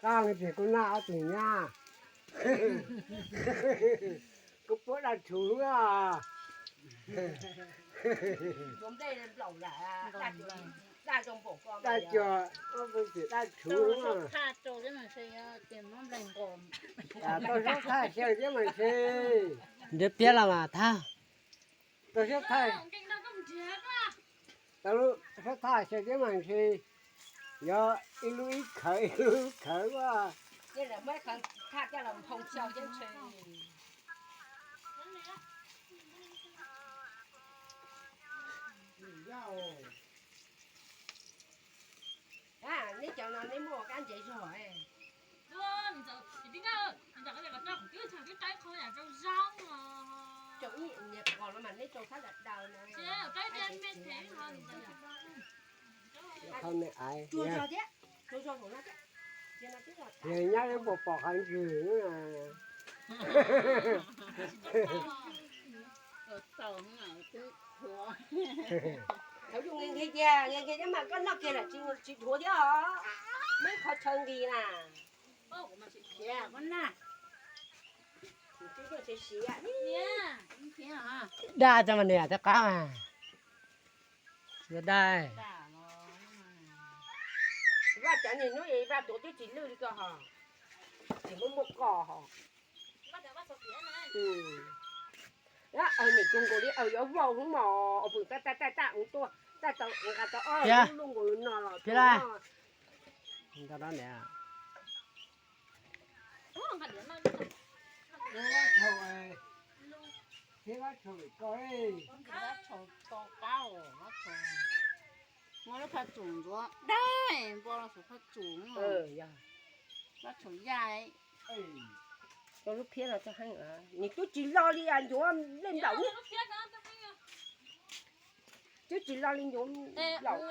Qab ces kuv naj ob tug nyab, kuv puab daj rhuv a. Daj cuag, daj rhuv. Tau suab thaj xyaw thiab mas se. Nrhiav piab los mas thab. Tau suab thaj, tau suab thaj xyaw thiab mas se. Yog ib lub ib khawv ib lub ib khawv a. Neb cov no neb muaj kab ntsev zog. Qhov me aiv, nyab neb puas pom qhov ntswg? Nqhis nqhis kiag, nqhis nqhis thiab mas koj noj kiag lawm tsis dhuav thiab os. Muaj ib qho chaw nqhis na. Daj tso mas niam, tej qab mas. Yuav daj. Vaj cov niag hnub Vaj tuav twb tsis lwj li ko ho, tsis muaj muaj qos ho. Niam cug nkaus li yuav vau hub mos, pw taj taj taj taj ua tuaj, taj tau nqa tau ob lub nkaus no los. Muab lub phaj tsum ntxuav dai, npo los xum phaj tsum. Lub tshaum yaj, lub phiab no txog heev, nws twb tsis lo li ncuav lej nplaum. Twb tsis lo li ncuav lej nplaum.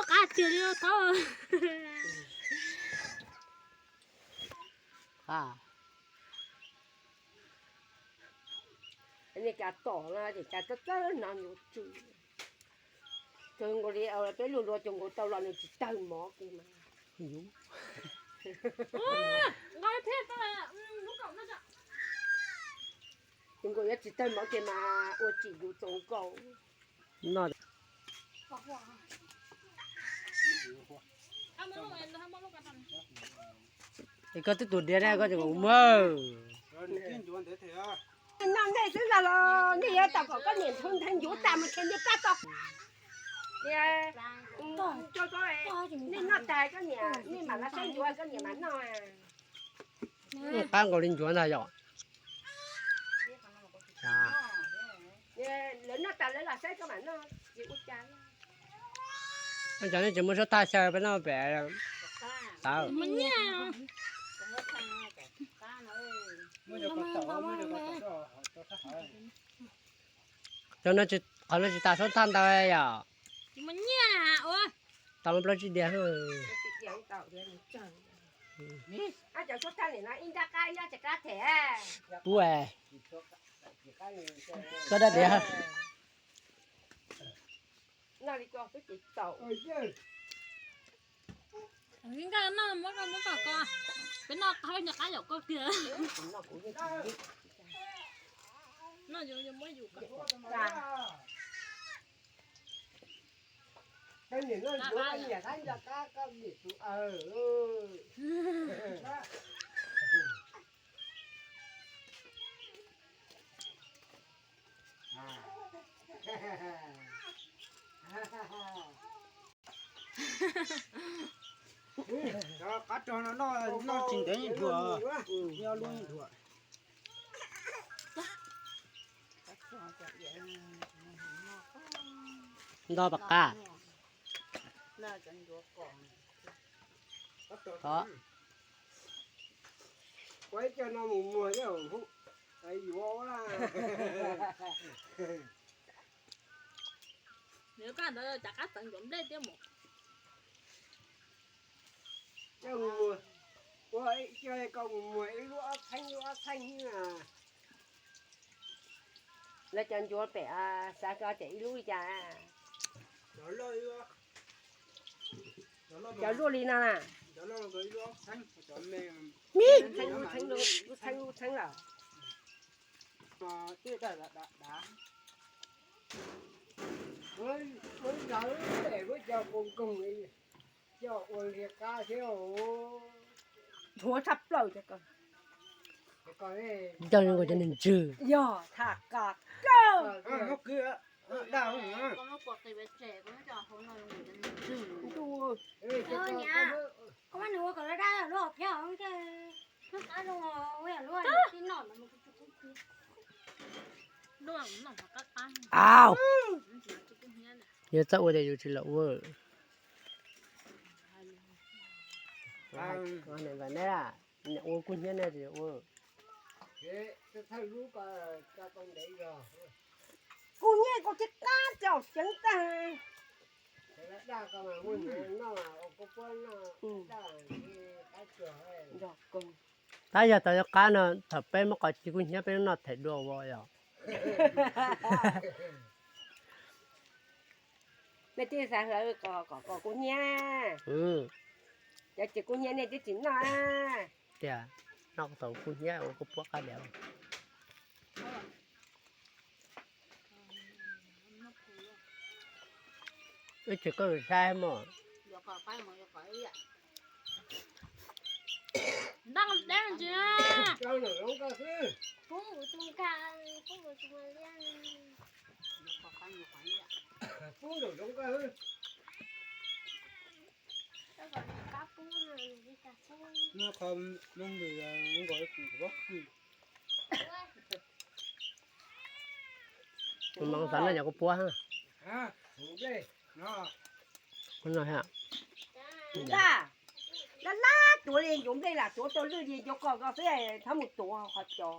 Qab tiag li thaub. Niag cas tom no ces cas txawb txawb hno ncuav tsw. Cog nkaus li peb luag luag cog nkaus tau los nws tsis tawg mov kiag mas. Cog nkaus yuav tsis tawg mov kiag mas ua tsim yus txaus nkaus. Koj twb tus diav ne koj tseem mus. Noj nej xwb ntag los nej yuav tau kom koj niam nchuav tas mus nrhiav niag pab tau. Nej noj tas koj niam, nej mam los saib ncuav koj niam mam noj. Qab nkaus li ncuav ntag yom. Lawv noj tas lawv los saib koj mam noj, tsis ua cas. Cov nej tsis muaj suab thaj xyaw peb noj pem tawv. Cov no, qhov no tsis tas suab thaj ntau yom. Tau plaub tsib diav. Pub, txog dab diav. Nkaj no muab koj muab kom koj, peb noj qab nco qab yaum koj kiag. Noj yuav muab yus kom. Cov qab rog no noj tsis ntev yeej dhuav, nyob lub yeej dhuav. Nto pam qab. Ua ib co no mus muag thiab, yuav ua. Nws koj ntawd cas qab txawv ncuav nplej thiab mus. Coj mus muag, ua Koj mus muag ib lub ob txheeb lub ob txheeb na. Lawv cov ncuav pem xav ko ces ib lub li cas? Cov luaj li no na. Mib, lub txheeb lub txheeb lawm. Nthuav tshaj plaws. Coj li nkaus cov neeg ntswg. Yog tham kawg. Au, yog txawj ua ces yus tsis los ua. Ua kub hnyiab ne tsis ua. Kub hnyiab koj tsis qab txaus ceev tag. Tab yog tau qab no thaum peb muab qos ci kub hnyiab peb noj them dua ua yom. Nej twb xav hla kom kub hnyiab, cov ci kub hnyiab nej twb tsis noj. Tias noj tau kub hnyiab ua kub puab qab diav. Wb tsis koj saib mog. Tus no xav noj nyuam kub puab. Laj laj tuav li ncuav nplej lam tuav tau lwj li ncuav koj ko xwb, txhob mus tuav qhov cos.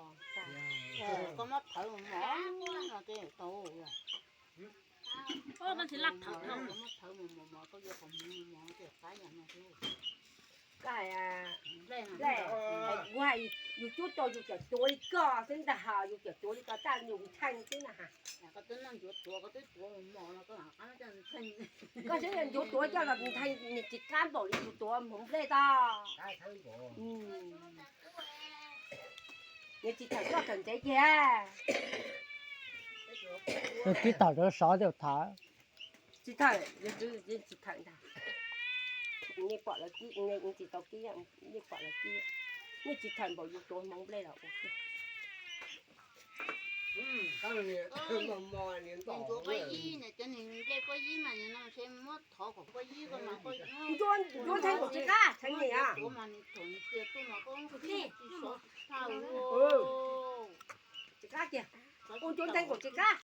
Kuv hais yus cub tau yus tseem tuav li koj xwb ntag, yus tseem tuav li koj taj yus ntshee xwb na. Koj saib yog ncuav tuav coj los ntshee nws tsis qab npaum li yus tuav hmoov nplej tau. Nws tsis tawm koj tawm ntsev kiag. Kib tawm rau sov thiaj thaum. Tsis thawm, tsis thawm ntag. Nej pom lawv kib, nej tsis tau kib, nej pom lov kib. Nej tsis thawm npaum yus tuav hmoov nplej los ua. Ncuav ntshee nkaus tsis qab, tshee niam. Tsis qab kiag, ua ncuav ntshee nkaus tsis qab.